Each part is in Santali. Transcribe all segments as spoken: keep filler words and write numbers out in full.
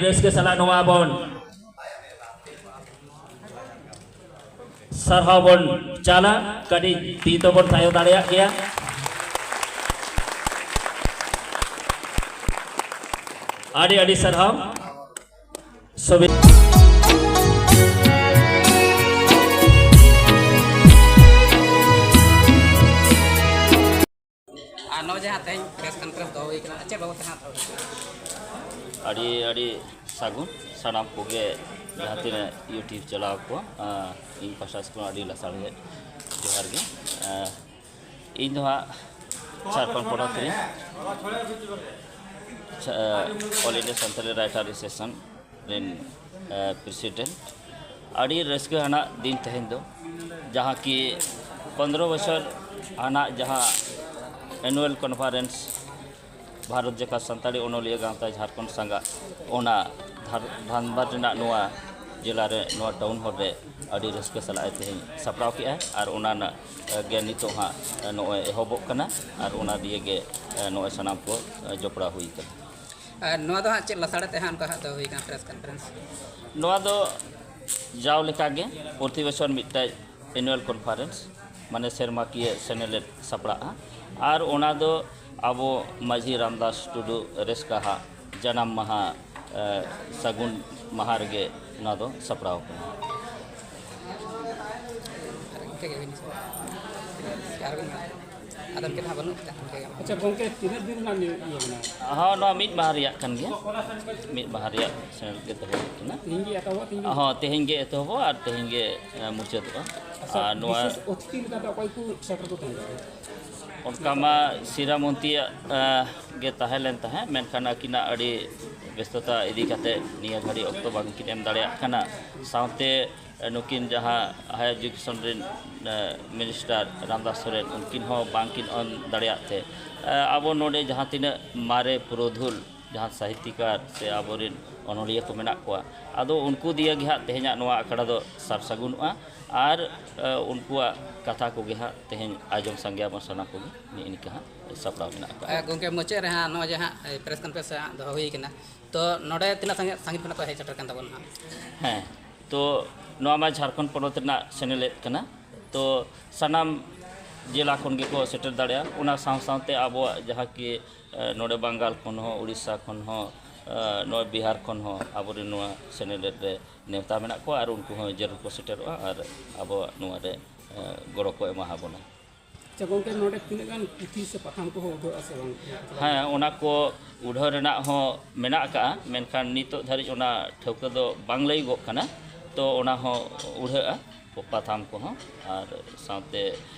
ᱨᱟᱹᱥᱠᱟᱹ ᱥᱟᱞᱟᱜ ᱱᱚᱣᱟ ᱵᱚᱱ ᱥᱟᱨᱦᱟᱣ ᱵᱚᱱ ᱪᱟᱞᱟ᱾ ᱠᱟᱹᱴᱤᱡ ᱛᱤ ᱛᱮᱵᱚᱱ ᱛᱷᱟᱭᱚ ᱫᱟᱲᱮᱭᱟᱜ ᱜᱮᱭᱟ᱾ ᱟᱹᱰᱤ ᱟᱹᱰᱤ ᱥᱟᱨᱦᱟᱣ᱾ ᱥᱚᱵᱤ- ᱟᱨ ᱱᱚᱜᱼᱚᱭ ᱡᱟᱦᱟᱸ ᱛᱮᱦᱮᱧ ᱯᱨᱮᱥ ᱠᱚᱱᱯᱷᱟᱨᱮᱱᱥ ᱫᱚᱦᱚ ᱦᱩᱭ ᱠᱟᱱᱟ, ᱪᱮᱫ ᱵᱟᱵᱚᱫ ᱛᱮ ᱦᱟᱸᱜ ᱫᱚᱦᱚ ᱦᱩᱭ ᱠᱟᱱᱟ? ᱟᱹᱰᱤ ᱟᱹᱰᱤ ᱥᱟᱹᱜᱩᱱ ᱥᱟᱱᱟᱢ ᱠᱚᱜᱮ ᱡᱟᱦᱟᱸ ᱛᱤᱱᱟᱹᱜ YouTube ᱪᱟᱞᱟᱣ ᱠᱚ, ᱟᱸ, ᱤᱧ ᱯᱟᱦᱴᱟ ᱥᱮᱫ ᱠᱷᱚᱱ ᱟᱹᱰᱤ ᱞᱟᱥᱟᱲᱦᱮᱫ ᱡᱚᱦᱟᱨ ᱜᱮ᱾ ᱟᱸ, ᱤᱧ ᱫᱚ ᱦᱟᱸᱜ ᱡᱷᱟᱲᱠᱷᱚᱸᱰ ᱯᱚᱱᱚᱛ ᱨᱤᱱ ᱪᱷᱟ-, All India Santali Writer Association ᱨᱮᱱ, ᱮ, president᱾ ᱟᱹᱰᱤ ᱨᱟᱹᱥᱠᱟᱹ ᱟᱱᱟᱜ ᱫᱤᱱ ᱛᱮᱦᱮᱧ ᱫᱚ, ᱡᱟᱦᱟᱸ ᱠᱤ ᱯᱚᱱᱫᱽᱨᱚ ᱵᱚᱪᱷᱚᱨ ᱟᱱᱟᱜ ᱡᱟᱦᱟᱸ annual conference ᱵᱷᱟᱨᱚᱛ ᱡᱟᱠᱟᱛ ᱥᱟᱱᱛᱟᱲᱤ ᱚᱱᱚᱞᱤᱭᱟᱹ ᱜᱟᱶᱛᱟ ᱡᱷᱟᱲᱠᱷᱚᱸᱰ ᱥᱟᱸᱜᱟᱜ, ᱚᱱᱟ ᱫᱷᱟᱨ-, ᱫᱷᱟᱱᱵᱟᱫᱽ ᱨᱮᱱᱟᱜ ᱱᱚᱣᱟ ᱡᱮᱞᱟ ᱨᱮ, ᱱᱚᱣᱟ town hall ᱨᱮ ᱟᱹᱰᱤ ᱨᱟᱹᱥᱠᱟᱹ ᱥᱟᱞᱟᱜ ᱮ ᱛᱮᱦᱮᱧ ᱥᱟᱯᱲᱟᱣ ᱠᱮᱜᱼᱟ᱾ ᱟᱨ ᱚᱱᱟ ᱨᱮᱱᱟᱜ, ᱮ, ᱜᱮ ᱱᱤᱛᱚᱜ ᱦᱟᱸᱜ, ᱮ, ᱱᱚᱜᱼᱚᱭ ᱮᱦᱚᱵᱚᱜ ᱠᱟᱱᱟ᱾ ᱟᱨ ᱚᱱᱟ ᱫᱤᱭᱮ ᱜᱮ, ᱮ, ᱱᱚᱜᱼᱚᱭ ᱥᱟᱱᱟᱢ ᱠᱚ, ᱮ, ᱡᱚᱯᱲᱟᱣ ᱦᱩᱭ ᱠᱟᱱᱟ᱾ ᱟᱨ ᱱᱚᱣᱟ ᱫᱚ ᱦᱟᱸᱜ ᱪᱮᱫ ᱞᱟᱥᱟᱲᱦᱮᱫ ᱛᱮ ᱦᱟᱸᱜ ᱚᱱᱠᱟ ᱦᱟᱸᱜ ᱫᱚᱦᱚ ᱦᱩᱭ ᱠᱟᱱᱟ press conference? ᱱᱚᱣᱟ ᱫᱚ ᱡᱟᱣ ᱞᱮᱠᱟᱜᱮ ᱯᱨᱚᱛᱤ ᱵᱚᱪᱷᱚᱨ ᱢᱤᱫᱴᱮᱡ annual conference, ᱢᱟᱱᱮ ᱥᱮᱨᱢᱟᱠᱤᱭᱟᱹ ᱥᱮᱱᱮᱞᱮᱫ ᱥᱟᱯᱲᱟᱜᱼᱟ᱾ ᱟᱨ ᱚᱱᱟ ᱫᱚ ᱟᱵᱚ ᱢᱟᱹᱡᱷᱤ ᱨᱟᱢᱫᱟᱥ ᱴᱩᱰᱩ ᱨᱮᱥᱠᱟ ᱦᱟᱜ ᱡᱟᱱᱟᱢ ᱢᱟᱦᱟ, ᱮ, ᱥᱟᱹᱜᱩᱱ ᱢᱟᱦᱟ ᱨᱮᱜᱮ ᱱᱚᱣᱟ ᱫᱚ ᱥᱟᱯᱲᱟᱣ ᱠᱟᱱᱟ᱾ ᱟᱨ ᱤᱱᱠᱟᱹ ᱜᱮ ᱦᱩᱭᱱᱟ ᱥᱮ? ᱟᱨ ᱵᱤᱱ ᱢᱮᱱᱟ? ᱟᱫᱚ ᱩᱱᱠᱤᱱ ᱦᱟᱸᱜ ᱵᱟᱹᱱᱩᱜ ᱠᱤᱱᱟ, ᱤᱱᱠᱟᱹ ᱜᱮ᱾ ᱟᱪᱪᱷᱟ ᱜᱚᱢᱠᱮ, ᱛᱤᱱᱟᱹᱜ ᱫᱤᱱ ᱨᱮᱱᱟᱜ ᱱᱤᱭᱟᱹ ᱤᱭᱟᱹ ᱠᱟᱱᱟ? ᱦᱚᱸ, ᱱᱚᱣᱟ ᱢᱤᱫ ᱢᱟᱦᱟ ᱨᱮᱭᱟᱜ ᱠᱟᱱ ᱜᱮᱭᱟ, ᱢᱤᱫ ᱢᱟᱦᱟ ᱨᱮᱭᱟᱜ ᱥᱮᱱᱮᱞ ᱜᱮ ᱛᱟᱦᱮᱸ ᱠᱟᱱᱟ᱾ ᱛᱮᱦᱮᱧ ᱜᱮ ᱮᱛᱚᱦᱚᱵᱚᱜᱼᱟ, ᱛᱮᱦᱮᱧ ᱜᱮ? ᱦᱚᱸ, ᱛᱮᱦᱮᱧ ᱜᱮ ᱮᱛᱚᱦᱚᱵᱚᱜᱼᱟ ᱟᱨ ᱛᱮᱦᱮᱧ ᱜᱮ, ᱮ, ᱢᱩᱪᱟᱹᱫᱚᱜᱼᱟ᱾ ᱟᱪᱪᱷᱟ, ᱟᱨ ᱱᱚᱣᱟ ᱵᱤᱥᱮᱥ ᱚᱛᱤᱛᱷᱤ ᱞᱮᱠᱟᱛᱮ ᱚᱠᱚᱭ ᱠᱚ ᱥᱮᱴᱮᱨ ᱠᱚ ᱛᱟᱦᱮᱸ ᱠᱟᱱᱟ? ᱚᱱᱠᱟ ᱢᱟ ᱥᱤᱨᱟ ᱢᱚᱱᱛᱤᱭᱟᱜ, ᱮ, ᱜᱮ ᱛᱟᱦᱮᱸ ᱞᱮᱱ ᱛᱟᱦᱮᱸᱫ, ᱢᱮᱱᱠᱷᱟᱱ ᱟᱹᱠᱤᱱᱟᱜ ᱟᱹᱰᱤ ᱵᱮᱥᱛᱚᱛᱟ ᱤᱫᱤ ᱠᱟᱛᱮ ᱱᱤᱭᱟᱹ ᱜᱷᱟᱹᱲᱤᱡ ᱚᱠᱛᱚ ᱵᱟᱝ ᱠᱤᱱ ᱮᱢ ᱫᱟᱲᱮᱭᱟᱜ ᱠᱟᱱᱟ᱾ ᱥᱟᱶᱛᱮ ᱱᱩᱠᱤᱱ ᱡᱟᱦᱟᱸ higher education ᱨᱮᱱ, ᱮ, minister ᱨᱟᱢᱫᱟᱥ ᱥᱚᱨᱮᱱ, ᱩᱱᱠᱤᱱ ᱦᱚᱸ ᱵᱟᱝᱠᱤᱱ ᱚᱱ ᱫᱟᱲᱮᱭᱟᱜ ᱛᱮ, ᱮ, ᱟᱵᱚ ᱱᱚᱰᱮ ᱡᱟᱦᱟᱸ ᱛᱤᱱᱟᱹᱜ ᱢᱟᱨᱮ ᱯᱩᱨᱩᱫᱷᱩᱞ, ᱡᱟᱦᱟᱸ ᱥᱟᱦᱤᱛᱭᱚᱠᱟᱨ ᱥᱮ ᱟᱵᱚᱨᱮᱱ ᱚᱱᱚᱞᱤᱭᱟᱹ ᱠᱚ ᱢᱮᱱᱟᱜ ᱠᱚᱣᱟ, ᱟᱫᱚ ᱩᱱᱠᱩ ᱫᱤᱭᱮ ᱜᱮ ᱦᱟᱸᱜ ᱛᱮᱦᱮᱧᱟᱜ ᱱᱚᱣᱟ ᱟᱠᱷᱲᱟ ᱫᱚ ᱥᱟᱨ ᱥᱟᱹᱜᱩᱱᱚᱜᱼᱟ᱾ ᱟᱨ ᱮ, ᱩᱱᱠᱩᱣᱟᱜ ᱠᱟᱛᱷᱟ ᱠᱚᱜᱮ ᱦᱟᱸᱜ ᱛᱮᱦᱮᱧ ᱟᱸᱡᱚᱢ ᱥᱟᱸᱜᱮᱭᱟᱵᱚᱱ ᱥᱟᱱᱟᱢ ᱠᱚᱜᱮ᱾ ᱱᱤᱭᱟᱹ ᱱᱤᱝᱠᱟᱹ ᱦᱟᱸᱜ ᱥᱟᱯᱲᱟᱣ ᱢᱮᱱᱟᱜ ᱟᱠᱟᱫᱼᱟ᱾ ᱮ, ᱜᱚᱢᱠᱮ, ᱢᱩᱪᱟᱹᱫ ᱨᱮ ᱦᱟᱸᱜ ᱱᱚᱜᱼᱚᱭ ᱡᱮ ᱦᱟᱸᱜ ᱯᱨᱮᱥ ᱠᱚᱱᱯᱷᱟᱨᱮᱱᱥ ᱦᱟᱸᱜ ᱫᱚᱦᱚ ᱦᱩᱭ ᱠᱟᱱᱟ, ᱛᱚ ᱱᱚᱰᱮ ᱛᱤᱱᱟᱹᱜ ᱥᱟᱺᱜᱤᱧ, ᱥᱟᱺᱜᱤᱧ ᱠᱷᱚᱱᱟᱜ ᱠᱚ ᱦᱮᱡ ᱥᱮᱴᱮᱨ ᱠᱟᱱ ᱛᱟᱵᱚᱱᱟ ᱦᱟᱸᱜ? ᱦᱮᱸ, ᱛᱚ ᱱᱚᱣᱟ ᱢᱟ ᱡᱷᱟᱲᱠᱷᱚᱸᱰ ᱯᱚᱱᱚᱛ ᱨᱮᱱᱟᱜ ᱥᱮᱱᱮᱞᱮᱫ ᱠᱟᱱᱟ, ᱛᱚ ᱥᱟᱱᱟᱢ ᱡᱮᱞᱟ ᱠᱷᱚᱱ ᱜᱮᱠᱚ ᱥᱮᱴᱮᱨ ᱫᱟᱲᱮᱭᱟᱜᱼᱟ᱾ ᱚᱱᱟ ᱥᱟᱶ ᱥᱟᱶᱛᱮ ᱟᱵᱚᱣᱟᱜ ᱡᱟᱦᱟᱸ ᱠᱤ ᱮ, ᱱᱚᱰᱮ ᱵᱟᱝᱜᱟᱞ ᱠᱷᱚᱱ ᱦᱚᱸ, ᱩᱲᱤᱥᱥᱟ ᱠᱷᱚᱱ ᱦᱚᱸ, ᱮ, ᱱᱚᱣᱟ ᱵᱤᱦᱟᱨ ᱠᱷᱚᱱ ᱦᱚᱸ ᱟᱵᱚᱨᱮᱱ ᱱᱚᱣᱟ ᱥᱮᱱᱮᱞᱮᱫ ᱨᱮ ᱱᱮᱣᱛᱟ ᱢᱮᱱᱟᱜ ᱠᱚᱣᱟ ᱟᱨ ᱩᱱᱠᱩ ᱦᱚᱸ ᱡᱟᱹᱨᱩᱲ ᱠᱚ ᱥᱮᱴᱮᱨᱚᱜᱼᱟ ᱟᱨ ᱟᱵᱚᱣᱟᱜ ᱱᱚᱣᱟ ᱨᱮ, ᱮ, ᱜᱚᱲᱚ ᱠᱚ ᱮᱢᱟ ᱵᱚᱱᱟ᱾ ᱟᱪᱪᱷᱟ ᱜᱚᱢᱠᱮ, ᱱᱚᱰᱮ ᱛᱤᱱᱟᱹᱜ ᱜᱟᱱ ᱯᱩᱛᱷᱤ ᱥᱮ ᱯᱟᱛᱷᱟᱢ ᱠᱚᱦᱚᱸ ᱩᱰᱷᱟᱹᱜᱼᱟ ᱥᱮ ᱵᱟᱝ? ᱦᱮᱸ, ᱚᱱᱟ ᱠᱚ ᱩᱰᱷᱟᱹᱣ ᱨᱮᱱᱟᱜ ᱦᱚᱸ ᱢᱮᱱᱟᱜ ᱟᱠᱟᱫᱼᱟ, ᱢᱮᱱᱠᱷᱟᱱ ᱱᱤᱛᱚᱜ ᱫᱷᱟᱹᱨᱤᱡ ᱚᱱᱟ ᱴᱷᱟᱹᱣᱠᱟᱹ ᱫᱚ ᱵᱟᱝ ᱞᱟᱹᱭᱚᱜᱚᱜ ᱠᱟᱱᱟ᱾ ᱛᱚ ᱚᱱᱟ ᱦᱚᱸ ᱩᱰᱷᱟᱹᱜᱼᱟ, ᱯᱟᱛᱷᱟᱢ ᱠᱚᱦᱚᱸ, ᱟᱨ ᱥᱟᱶᱛᱮ,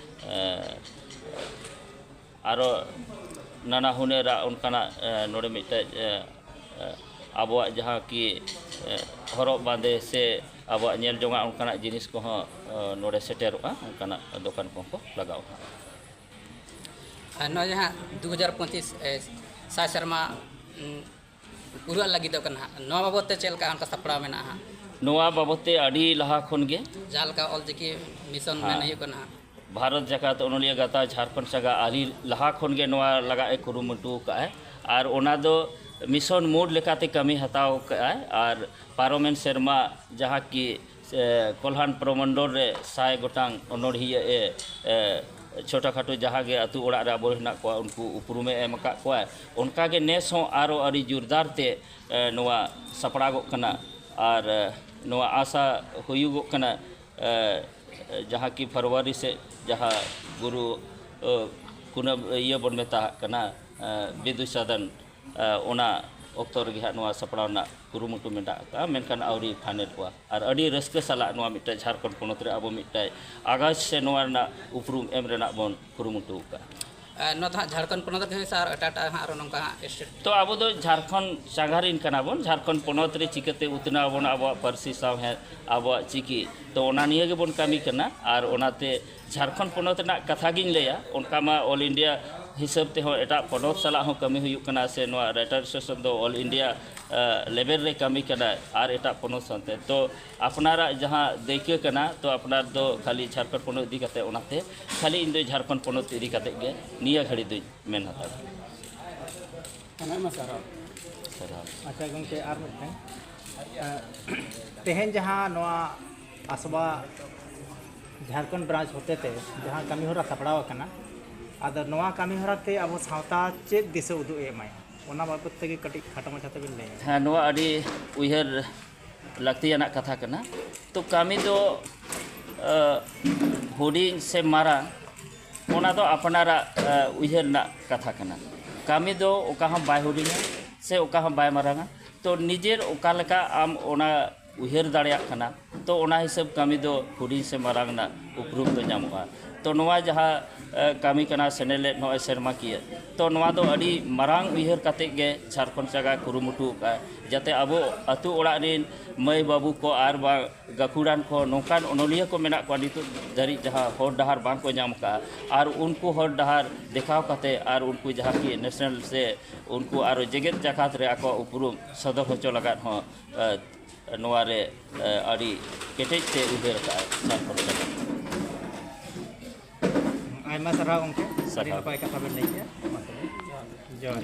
ᱮ, ᱟᱨᱚ ᱱᱟᱱᱟ ᱦᱩᱱᱟᱹᱨᱟᱜ ᱚᱱᱠᱟᱱᱟᱜ, ᱮ, ᱱᱚᱰᱮ ᱢᱤᱫᱴᱮᱡ, ᱮ, ᱮ, ᱟᱵᱚᱣᱟᱜ ᱡᱟᱦᱟᱸ ᱠᱤ, ᱮ, ᱦᱚᱨᱚᱜ ᱵᱟᱸᱫᱮ ᱥᱮ ᱟᱵᱚᱣᱟᱜ ᱧᱮᱞ ᱡᱚᱝᱟᱜ ᱚᱱᱠᱟᱱᱟᱜ ᱡᱤᱱᱤᱥ ᱠᱚᱦᱚᱸ, ᱮ, ᱱᱚᱰᱮ ᱥᱮᱴᱮᱨᱚᱜᱼᱟ, ᱚᱱᱠᱟᱱᱟᱜ ᱫᱚᱠᱟᱱ ᱠᱚᱦᱚᱸ ᱠᱚ ᱞᱟᱜᱟᱣᱟ᱾ ᱟᱨ ᱱᱚᱣᱟ ᱡᱟᱦᱟᱸ ᱫᱩ ᱦᱟᱡᱟᱨ ᱯᱚᱸᱪᱤᱥ, ᱮ, ᱥᱟᱭ ᱥᱮᱨᱢᱟ, ᱩᱸ, ᱯᱩᱨᱟᱹᱜ ᱞᱟᱹᱜᱤᱫᱚᱜ ᱠᱟᱱᱟ ᱦᱟᱸᱜ, ᱱᱚᱣᱟ ᱵᱟᱵᱚᱫ ᱛᱮ ᱪᱮᱫ ᱞᱮᱠᱟ ᱚᱱᱠᱟ ᱥᱟᱯᱲᱟᱣ ᱢᱮᱱᱟᱜᱼᱟ ᱦᱟᱸᱜ? ᱱᱚᱣᱟ ᱵᱟᱵᱚᱫ ᱛᱮ ᱟᱹᱰᱤ ᱞᱟᱦᱟ ᱠᱷᱚᱱ ᱜᱮ ᱡᱟᱦᱟᱸ ᱞᱮᱠᱟ ᱚᱞᱪᱤᱠᱤ ᱢᱤᱥᱚᱱ ᱦᱮᱸ᱾ ᱢᱮᱱ ᱦᱩᱭᱩᱜ ᱠᱟᱱᱟ ᱦᱟᱸᱜ᱾ ᱵᱷᱟᱨᱚᱛ ᱡᱟᱠᱟᱛ ᱚᱱᱚᱞᱤᱭᱟᱹ ᱜᱟᱶᱛᱟ ᱡᱷᱟᱲᱠᱷᱚᱸᱰ ᱥᱟᱸᱜᱟ ᱟᱹᱰᱤ ᱞᱟᱦᱟ ᱠᱷᱚᱱ ᱜᱮ ᱱᱚᱣᱟ ᱞᱟᱜᱟᱜ ᱮ ᱠᱩᱨᱩᱢᱩᱴᱩ ᱟᱠᱟᱫᱼᱟᱭ, ᱟᱨ ᱚᱱᱟ ᱫᱚ mission mode ᱞᱮᱠᱟᱛᱮ ᱠᱟᱹᱢᱤ ᱦᱟᱛᱟᱣ ᱠᱟᱜᱼᱟᱭ᱾ ᱟᱨ ᱯᱟᱨᱚᱢᱮᱱ ᱥᱮᱨᱢᱟ ᱡᱟᱦᱟᱸ ᱠᱤ, ᱮ, ᱠᱚᱞᱦᱟᱱ ᱯᱨᱚᱢᱚᱱᱰᱚᱞ ᱨᱮ ᱥᱟᱭ ᱜᱚᱴᱟᱝ ᱚᱱᱚᱲᱦᱤᱭᱟᱹ ᱮ, ᱮ, ᱪᱷᱳᱴᱟ ᱠᱷᱟᱴᱳ ᱡᱟᱦᱟᱸ ᱜᱮ ᱟᱹᱛᱩ ᱚᱲᱟᱜ ᱨᱮ ᱟᱵᱚ ᱦᱮᱱᱟᱜ ᱠᱚᱣᱟ, ᱩᱱᱠᱩ ᱩᱯᱨᱩᱢᱮ ᱮᱢ ᱟᱠᱟᱫ ᱠᱚᱣᱟ᱾ ᱚᱱᱠᱟ ᱜᱮ ᱱᱮᱥ ᱦᱚᱸ ᱟᱨᱚ ᱟᱹᱰᱤ ᱡᱳᱨᱫᱟᱨ ᱛᱮ, ᱮ, ᱱᱚᱣᱟ ᱥᱟᱯᱲᱟᱜᱚᱜ ᱠᱟᱱᱟ᱾ ᱟᱨ, ᱮ, ᱱᱚᱣᱟ ᱟᱥᱟ ᱦᱩᱭᱩᱜᱚᱜ ᱠᱟᱱᱟ, ᱮ, ᱡᱟᱦᱟᱸ ᱠᱤ ᱯᱷᱮᱵᱽᱨᱩᱣᱟᱨᱤ ᱥᱮᱫ ᱡᱟᱦᱟᱸ ᱜᱩᱨᱩ, ᱮ, ᱠᱩᱱᱟᱹᱢ ᱤᱭᱟᱹ ᱵᱚᱱ ᱢᱮᱛᱟᱜ ᱠᱟᱱᱟ, ᱮ, ᱵᱤᱫᱩ ᱪᱟᱸᱫᱟᱱ, ᱮ, ᱚᱱᱟ ᱚᱠᱛᱚ ᱨᱮᱜᱮ ᱦᱟᱸᱜ ᱱᱚᱣᱟ ᱥᱟᱯᱲᱟᱣ ᱨᱮᱱᱟᱜ ᱠᱩᱨᱩᱢᱩᱴᱩ ᱢᱮᱱᱟᱜ ᱟᱠᱟᱫᱼᱟ, ᱢᱮᱱᱠᱷᱟᱱ ᱟᱹᱣᱨᱤ ᱯᱷᱟᱭᱱᱮᱞᱚᱜᱼᱟ᱾ ᱟᱨ ᱟᱹᱰᱤ ᱨᱟᱹᱥᱠᱟᱹ ᱥᱟᱞᱟᱜ ᱱᱚᱣᱟ ᱢᱤᱫᱴᱮᱱ ᱡᱷᱟᱲᱠᱷᱚᱸᱰ ᱯᱚᱱᱚᱛ ᱨᱮ ᱟᱵᱚ ᱢᱤᱫᱴᱮᱱ ᱟᱜᱟᱡᱽ ᱥᱮ ᱱᱚᱣᱟ ᱨᱮᱱᱟᱜ ᱩᱯᱨᱩᱢ ᱮᱢ ᱨᱮᱱᱟᱜ ᱵᱚᱱ ᱠᱩᱨᱩᱢᱩᱴᱩ ᱟᱠᱟᱫᱼᱟ᱾ ᱟᱨ ᱱᱚᱣᱟ ᱫᱚ ᱦᱟᱸᱜ ᱡᱷᱟᱲᱠᱷᱚᱸᱰ ᱯᱚᱱᱚᱛ ᱨᱮᱜᱮ ᱥᱮ ᱟᱨ ᱮᱴᱟᱜ ᱮᱴᱟᱜ ᱦᱟᱸᱜ ᱟᱨᱚ ᱱᱚᱝᱠᱟ ᱦᱟᱸᱜ state? ᱛᱚ ᱟᱵᱚ ᱫᱚ ᱡᱷᱟᱲᱠᱷᱚᱸᱰ ᱥᱟᱸᱜᱷᱟᱨᱤᱱ ᱠᱟᱱᱟ ᱵᱚᱱ, ᱡᱷᱟᱲᱠᱷᱚᱸᱰ ᱯᱚᱱᱚᱛ ᱨᱮ ᱪᱤᱠᱟᱹᱛᱮ ᱩᱛᱱᱟᱹᱣ ᱟᱵᱚᱱ ᱟᱵᱚᱣᱟᱜ ᱯᱟᱹᱨᱥᱤ ᱥᱟᱶᱦᱮᱫ, ᱟᱵᱚᱣᱟᱜ ᱪᱤᱠᱤ, ᱛᱚ ᱚᱱᱟ ᱱᱤᱭᱟᱹ ᱜᱮᱵᱚᱱ ᱠᱟᱹᱢᱤ ᱠᱟᱱᱟ᱾ ᱟᱨ ᱚᱱᱟᱛᱮ ᱡᱷᱟᱲᱠᱷᱚᱸᱰ ᱯᱚᱱᱚᱛ ᱨᱮᱱᱟᱜ ᱠᱟᱛᱷᱟ ᱜᱤᱧ ᱞᱟᱹᱭᱟ, ᱚᱱᱠᱟ ᱢᱟ all India ᱦᱤᱥᱟᱹᱵ ᱛᱮᱦᱚᱸ ᱮᱴᱟᱜ ᱯᱚᱱᱚᱛ ᱥᱟᱞᱟᱜ ᱦᱚᱸ ᱠᱟᱹᱢᱤ ᱦᱩᱭᱩᱜ ᱠᱟᱱᱟ, ᱥᱮ ᱱᱚᱣᱟ ᱨᱟᱭᱴᱟᱨ ᱮᱥᱳᱥᱤᱭᱮᱥᱚᱱ ᱫᱚ ᱚᱞ ᱤᱱᱰᱤᱭᱟ ᱞᱮᱵᱮᱞ ᱨᱮ ᱠᱟᱹᱢᱤ ᱠᱟᱱᱟ ᱟᱨ ᱮᱴᱟᱜ ᱯᱚᱱᱚᱛ ᱥᱟᱶᱛᱮ᱾ ᱛᱚ ᱟᱯᱱᱟᱨᱟᱜ ᱡᱟᱦᱟᱸ ᱫᱟᱹᱭᱠᱟᱹ ᱠᱟᱱᱟ, ᱛᱚ ᱟᱯᱱᱟᱨ ᱫᱚ ᱠᱷᱟᱹᱞᱤ ᱡᱷᱟᱲᱠᱷᱚᱸᱰ ᱯᱚᱱᱚᱛ ᱤᱫᱤ ᱠᱟᱛᱮ, ᱚᱱᱟᱛᱮ ᱠᱷᱟᱹᱞᱤ ᱤᱧ ᱫᱚ ᱡᱷᱟᱲᱠᱷᱚᱸᱰ ᱯᱚᱱᱚᱛ ᱤᱫᱤ ᱠᱟᱛᱮ ᱜᱮ ᱱᱤᱭᱟᱹ ᱜᱷᱟᱹᱲᱤ ᱫᱚᱧ ᱢᱮᱱ ᱦᱟᱛᱟᱲ᱾ ᱟᱭᱢᱟ ᱥᱟᱨᱦᱟᱣ᱾ ᱥᱟᱨᱦᱟᱣ᱾ ᱟᱪᱪᱷᱟ ᱜᱚᱢᱠᱮ, ᱟᱨ ᱢᱤᱫᱴᱟᱝ, ᱮᱸ, ᱛᱮᱦᱮᱧ ᱡᱟᱦᱟᱸ ᱱᱚᱣᱟ ᱟᱥᱵᱟ ᱡᱷᱟᱲᱠᱷᱚᱸᱰ ᱵᱨᱟᱧᱪ ᱦᱚᱛᱮᱛᱮ ᱡᱟᱦᱟᱸ ᱠᱟᱹᱢᱤ ᱦᱚᱨᱟ ᱥᱟᱯᱲᱟᱣ ᱟᱠᱟᱱᱟ, ᱟᱫᱚ ᱱᱚᱣᱟ ᱠᱟᱹᱢᱤ ᱦᱚᱨᱟ ᱛᱮ ᱟᱵᱚ ᱥᱟᱶᱛᱟ ᱪᱮᱫ ᱫᱤᱥᱟᱹ ᱩᱫᱩᱜ ᱮ ᱮᱢᱟᱭᱟ, ᱚᱱᱟ ᱵᱟᱵᱚᱫ ᱛᱮᱜᱮ ᱠᱟᱹᱴᱤᱡ ᱠᱷᱟᱴᱚ ᱢᱟᱪᱷᱟ ᱛᱮᱵᱤᱱ ᱞᱟᱹᱭᱟ᱾ ᱦᱮᱸ, ᱱᱚᱣᱟ ᱟᱹᱰᱤ ᱩᱭᱦᱟᱹᱨ ᱞᱟᱹᱠᱛᱤᱭᱟᱱᱟᱜ ᱠᱟᱛᱷᱟ ᱠᱟᱱᱟ᱾ ᱛᱚ ᱠᱟᱹᱢᱤ ᱫᱚ, ᱟᱹ, ᱦᱩᱰᱤᱧ ᱥᱮ ᱢᱟᱨᱟᱝ, ᱚᱱᱟ ᱫᱚ ᱟᱯᱱᱟᱨᱟᱜ, ᱟᱹ, ᱩᱭᱦᱟᱹᱨ ᱨᱮᱱᱟᱜ ᱠᱟᱛᱷᱟ ᱠᱟᱱᱟ᱾ ᱠᱟᱹᱢᱤ ᱫᱚ ᱚᱠᱟ ᱦᱚᱸ ᱵᱟᱭ ᱦᱩᱰᱤᱧᱟ ᱥᱮ ᱚᱠᱟ ᱦᱚᱸ ᱵᱟᱭ ᱢᱟᱨᱟᱝᱟ᱾ ᱛᱚ ᱱᱤᱡᱮᱨ ᱚᱠᱟ ᱞᱮᱠᱟ ᱟᱢ ᱚᱱᱟ ᱩᱭᱦᱟᱹᱨ ᱫᱟᱲᱮᱭᱟᱜ ᱠᱟᱱᱟ, ᱛᱚ ᱚᱱᱟ ᱦᱤᱥᱟᱹᱵ ᱠᱟᱹᱢᱤ ᱫᱚ ᱦᱩᱰᱤᱧ ᱥᱮ ᱢᱟᱨᱟᱝ ᱨᱮᱱᱟᱜ ᱩᱯᱨᱩᱢ ᱫᱚ ᱧᱟᱢᱚᱜᱼᱟ᱾ ᱛᱚ ᱱᱚᱣᱟ ᱡᱟᱦᱟᱸ, ᱮ, ᱠᱟᱹᱢᱤ ᱠᱟᱱᱟ ᱥᱮᱱᱮᱞᱮᱫ ᱱᱚᱜᱼᱚᱭ ᱥᱮᱨᱢᱟᱠᱤᱭᱟᱹ, ᱛᱚ ᱱᱚᱣᱟ ᱫᱚ ᱟᱹᱰᱤ ᱢᱟᱨᱟᱝ ᱩᱭᱦᱟᱹᱨ ᱠᱟᱛᱮᱫ ᱜᱮ ᱡᱷᱟᱲᱠᱷᱚᱸᱰ ᱪᱟᱸᱜᱟ ᱠᱩᱨᱩᱢᱩᱴᱩ ᱟᱠᱟᱫᱼᱟ, ᱡᱟᱛᱮ ᱟᱵᱚ ᱟᱹᱛᱩ ᱚᱲᱟᱜ ᱨᱮᱱ ᱢᱟᱹᱭ ᱵᱟᱹᱵᱩ ᱠᱚ ᱟᱨ ᱵᱟᱝ ᱜᱟᱹᱠᱷᱩᱲᱟᱱ ᱠᱚ, ᱱᱚᱝᱠᱟᱱ ᱚᱱᱚᱞᱤᱭᱟᱹ ᱠᱚ ᱢᱮᱱᱟᱜ ᱠᱚᱣᱟ ᱱᱤᱛᱚᱜ ᱫᱷᱟᱹᱨᱤᱡ ᱡᱟᱦᱟᱸ ᱦᱚᱨ ᱰᱟᱦᱟᱨ ᱵᱟᱝ ᱠᱚ ᱧᱟᱢ ᱟᱠᱟᱫᱼᱟ, ᱟᱨ ᱩᱱᱠᱩ ᱦᱚᱨ ᱰᱟᱦᱟᱨ ᱫᱮᱠᱷᱟᱣ ᱠᱟᱛᱮ ᱟᱨ ᱩᱱᱠᱩ ᱡᱟᱦᱟᱸ ᱠᱤ ᱱᱮᱥᱱᱟᱞ ᱥᱮ ᱩᱱᱠᱩ ᱟᱨᱚ ᱡᱮᱜᱮᱛ ᱡᱟᱠᱟᱛ ᱨᱮ ᱟᱠᱚᱣᱟᱜ ᱩᱯᱨᱩᱢ ᱥᱚᱫᱚᱨ ᱦᱚᱪᱚ ᱞᱟᱜᱟᱫ ᱦᱚᱸ, ᱮ, ᱱᱚᱣᱟ ᱨᱮ, ᱮ, ᱟᱹᱰᱤ ᱠᱮᱴᱮᱡ ᱛᱮ ᱩᱭᱦᱟᱹᱨ ᱟᱠᱟᱫᱼᱟᱭ ᱥᱟᱨ ᱯᱟᱦᱴᱟ ᱠᱷᱚᱱ᱾ ᱟᱭᱢᱟ ᱥᱟᱨᱦᱟᱣ ᱜᱚᱢᱠᱮ, ᱟᱹᱰᱤ ᱥᱟᱨᱦᱟᱣ᱾ ᱱᱟᱯᱟᱭ ᱠᱟᱛᱷᱟ ᱵᱮᱱ ᱞᱟᱹᱭ ᱠᱮᱜᱼᱟ᱾ ᱢᱟ ᱛᱚᱵᱮ, ᱡᱚᱦᱟᱨ᱾